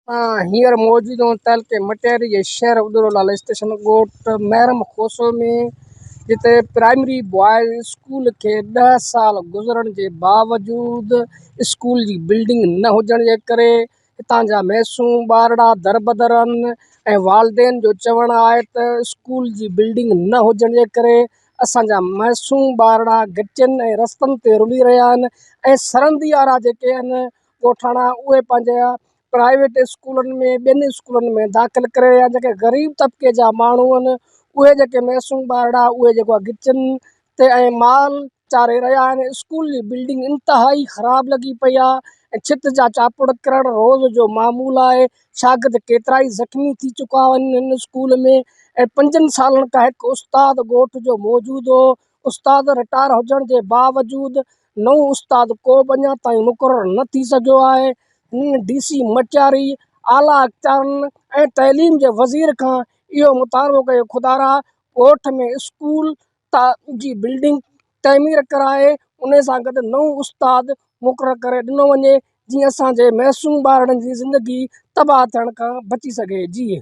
اسان هينئر موجود آهيون تعلقي مٽياري جي شهر اڏورو لال اسٽيشن ڳوٺ محرم کوسو ۾ جتي پرائمري بوائز اسڪول کي ڏهه سال گذرڻ جي باوجود اسڪول جي بلڊنگ نه هجڻ جي ڪري هتان جا معصوم ٻارڙا دربدر آهن ۽ والدين جو چوڻ آهي ته اسڪول جي بلڊنگ نه هجڻ جي ڪري اسان جا معصوم ٻارڙا گچين ۽ رستن تي رلي رهيا آهن ۽ سرندي وارا جيڪي آهن ڳوٺاڻا اهي پنهنجا پرائيويٽ اسڪولن ۾ ٻين اسڪولن ۾ داخل ڪري رهيا آهن جيڪي غريب طبقي جا ماڻهو آهن اهي جيڪي معصوم ٻارڙا اهي جيڪو آهي گچن تي ۽ مال چاري رهيا آهن اسڪول جي بلڊنگ انتهائي خراب لڳي پئي آهي ۽ ڇت جا چاپڙ ڪرڻ روز جو معمول آهي شاگرد ڪيترائي زخمي ٿي چڪا آهن هن اسڪول ۾ ۽ پنجن سالن کان هڪ استاد ڳوٺ جو موجود هو استاد رٽائر هجڻ جي باوجود نئون استاد ڪو به اڃا تائين مقرر نه ٿي سگهيو آهي. هنن ڊي سي مٽياري، اعليٰ اختيارن ۽ تعليم جي وزير کان اهو مطالبو ڪيو خدارا ڳوٺ ۾ اسڪول جي بلڊنگ تعمير ڪرائي ان سان گڏ نئون استاد مقرر ڪري ڏنو وڃي جيئن اسان جي معصوم ٻارڙن جي زندگي تباهه ٿيڻ کان بچي سگهي جي.